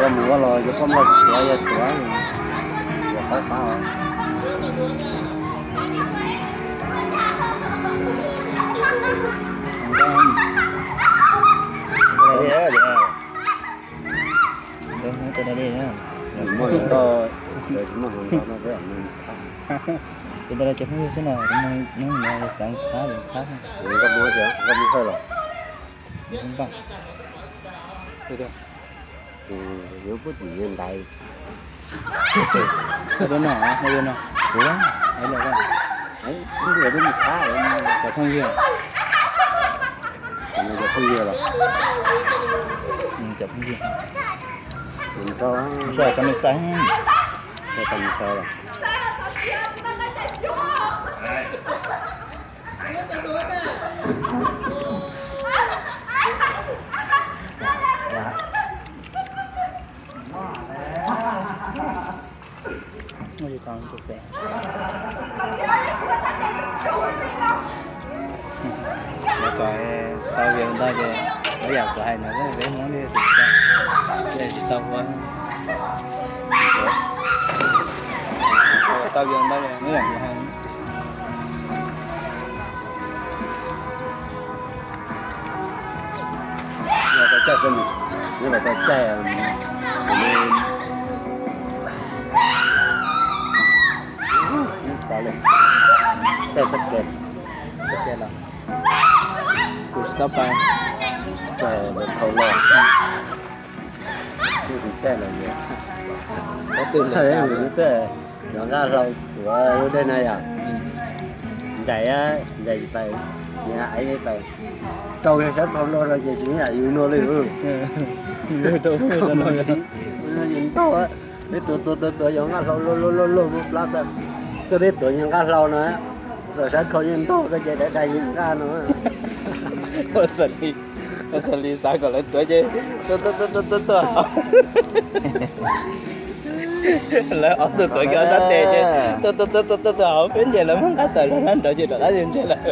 Ua mus ua los yog poj nplaj tsis tuav, yog tuav, yog qab qab os. Ces ntawd cov phooj ywg xwb no, hnub no xav thab, xav thab. Nkauj Muam, Nkauj Muam Hawj los? Yuav puab tim niag ntaiv. Ua dua no, ua dua no. Ua, ua dua no. Cov phooj ywg. Cov phooj ywg los? Cov phooj ywg. Tau me xais. Tau me xais los? Kom tau view ntau ces ua yam kuv hais ntawd, peb Hmoob li tsis tau ua. Tau view ntau ces ua yam kuv hais. Los tau caij xwb, nyob los tau caij, caij xab ke, xab ke los kuv tsis tau pais, caij los khau los, kuv tsis caij los yog, yog nqaj hlau tuav lub dej no yom, ncaim, ncaim pais, ncaim pais, rau sab khau los no ces tsis yam yus no li. Ntau, peb tuav tuav tuav tuav yog nqaj hlau luaj luaj luaj luaj muaj plab tag, koj twb tuav yog nqaj hlau no, rau sab khau yeej ntau, koj ces dai dai yog nqaj no. Ua xav li xav kom lawv tuav ces tuaj tuaj tuaj tuaj tuaj, lawv ob tug tuav kiag ob sab tes ces tuaj tuaj tuaj tuaj tuaj tuaj hauv peb nce lawv muab nqa tawm los nrad ces rov qab nce lawm,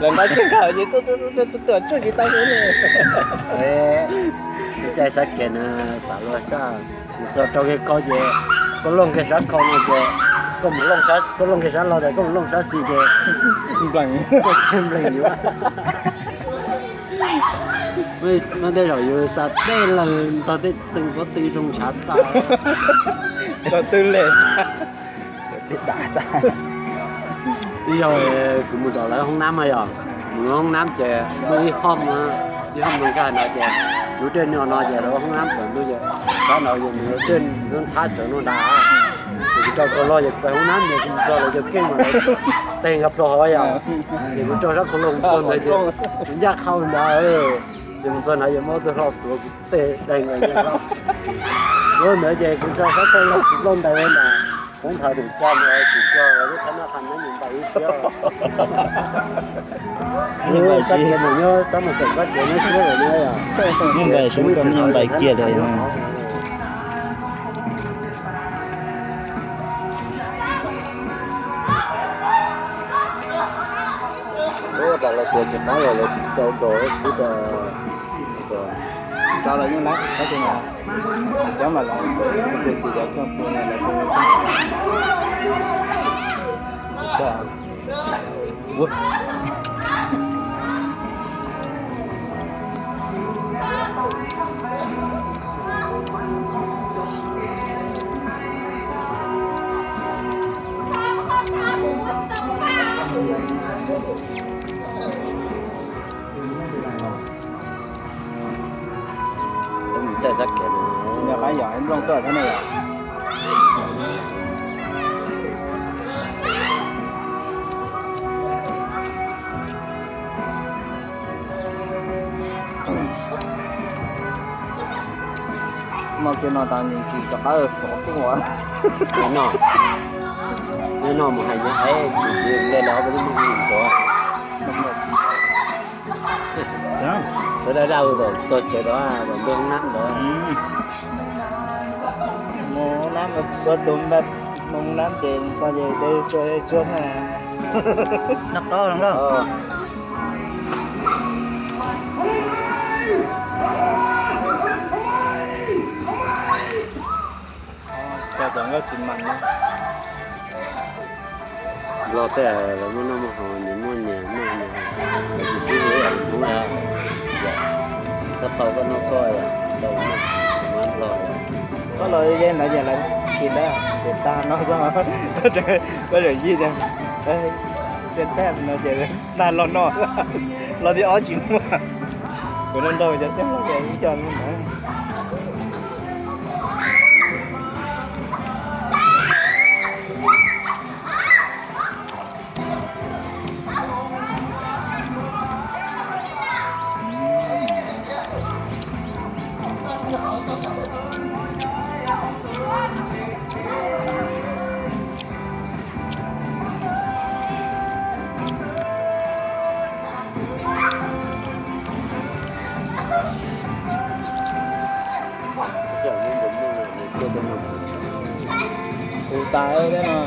lawv nqa kiag nqa hauv ces tuaj tuaj tuaj tuaj tuaj tsuag tsis tau li. Caij sab ke no xav luag sab, mus txog rau kiag khau ces koj looj kiag sab khau no ces koj mus looj, koj looj kiag sab laug tas koj mus looj sab xis ces nplees, nplees yuav. Muaj tej zaum yus xav tej leeg ntog tej tw pob tw zoo ntshav tas, ko twb le. Ib zaug kuv mus tom lawv hoob nab mas yog, mus hoob nab ces muaj ib hoob, ib hoob nkag no ces lub dej no no ces lawv hoob nab tom ntug ces sab no ces nws dej ntxhab tsawv no nrad. Ces kuv rau khau los ces kuv pais hoob nab ces kuv mus txog lawv cov keej mas lawv teg nqa plho hauv yom. Ces kuv rau sab khau los mus txog ntawd ces kuv ncaj qhau ntawd. Ces mus txog ntawd ces muaj ob tug hlau tuav kuv teg daig nkaus ncaj qhau. Ua ntawd ces kuv rau sab khau los tsis ploj ntais li ntawd. Poob nthav tus tsa ntawd tsis cog los lub thab naj qha nab nws ntais ib siab. Sab kev mus nyob sab mus xeem sab kev nyob siab lawm no yom. Muab npais, muab npais kiag li. Ua tas lawv tuav tsis qab los lawv tsis tau nkaus xwb tas. Tau los yeej lawm, tab sis mas cov mas lawv tus xis cov kheej pus lawv pus tag. Mus caij sab kev no, qab yom, nplooj tuaj thiab ne yom. No kiag no tas nws tsis rov qab sov tuaj. No, no mus hais nyob es tsis li lawv ob peb lub mus tus. Lawv daj daj tom tog tsev los tom ntug hoob nab ntawd. Mus hoob nab ua tus npaj, mus hoob nab ces txog ces de sua tsuag na. Noj qaub los nkauj. Cov nkauj tsis mas no. Nplog tej lawv muaj noj muaj haus, nyias muaj nyias, muaj nyias, lawv tsis sib hlub ib yam Hmoob na. Koj tau koj noj koj, tau koj noj, muab Nplog. Koj los ze ntawd ces lawv kis ntawd ces tag no xwb. Koj tseem yij tias xiab txhab no ces tag los no, los tib ob tsis muaj. Kuv nrog nrog cov xiab no ces ib co no ntawd. Tus tas thiab no. Lees.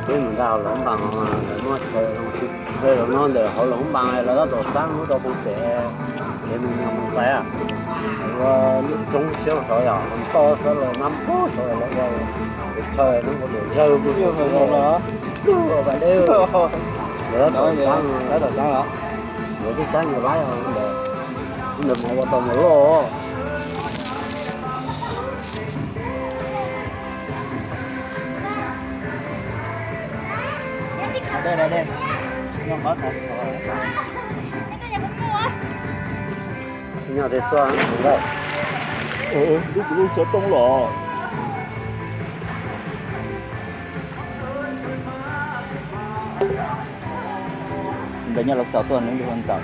Peb mus nram hauv Loos Npas, lawv muab chaw zoo sib, lawv no ntawm hauv Loos Npas lawv tab tom xab lub rau pug pem kev mus Nyab Moos Xais, ua lub roob siab saud yom, toj xab los nab pug saud lawv ua chaw no ua lawm yawg mus lawm, lawv tab tom xab, lawv twb xab nyuag laib os, ntawm mus ua tau mus loj. Nyob tej tuaj lawm. Lub kuv lub xov tooj los. Ntawd nyob lawv xaus tuaj nws lub hauv ntxawm.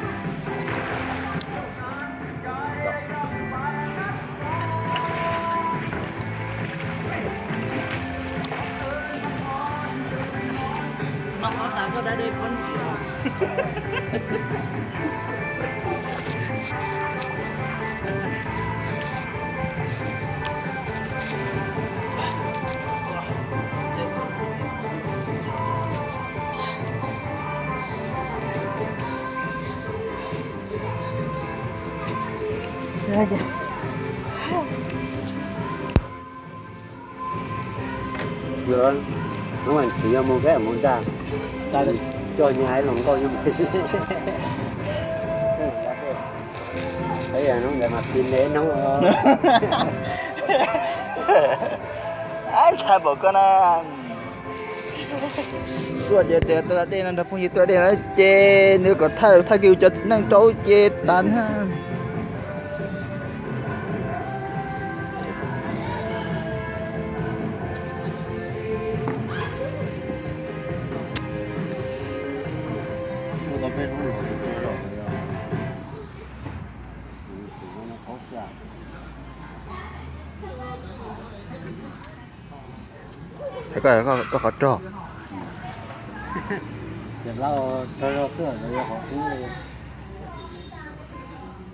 Hnub tsis yog mus kab mus dag, coj nyab hais hluas nkauj nyob mus. Hnub ntawd mas pis nev hnub. Ntshai npaum koj na. Tuaj ces tias tuaj da dej no nrog phooj ywg tuaj da dej no ces nws kom thaj thaj kiag cov txiv neej rau ces tas na. Koj qhov rog.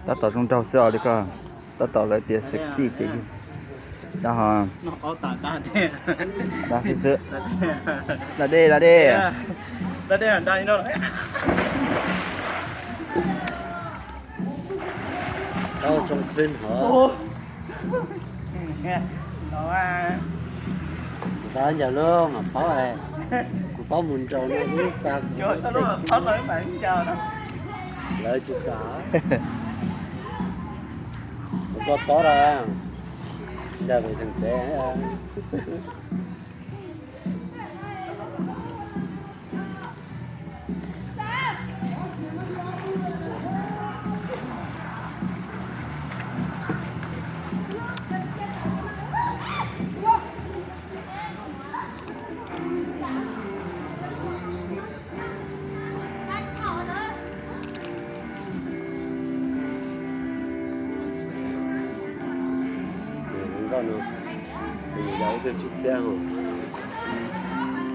Tab tom zoo nraug xwb os li koj. Tab tom lawv tias sexy ces yog dag xwb xwb. Da dej, da dej. Kuv tab ncaws lub mas paub, kuv paub mus nraus no lub xa kuv lawv tsis kam. Kuv koj paub da, ncaws mus theem tsev.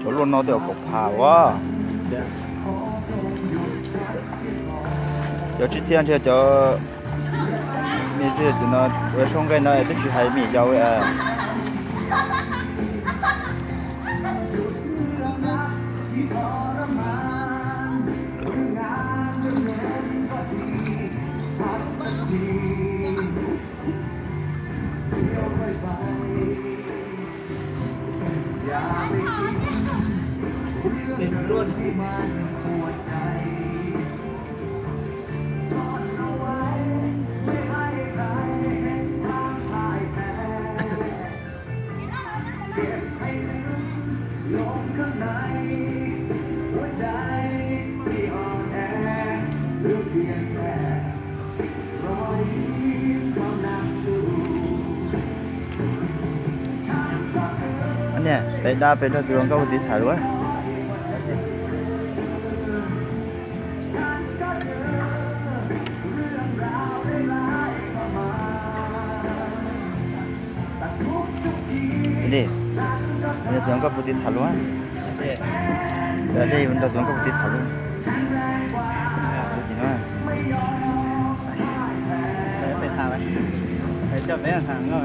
Cov luaj no twb yog kaum phav ua. Cov tsib txhiab ntshe cov me xwb, tus no ua sau nqaij no twb tsis hais me yau. Niam, peb dab peb nrog tus hluas nkauj tiv thaiv lawm. Li, tus hluas nkauj puas tiv thaiv lawm? Li, nrog tus hluas nkauj puas tiv thaiv lawm? Tus tim no. Peb tham, peb tham no.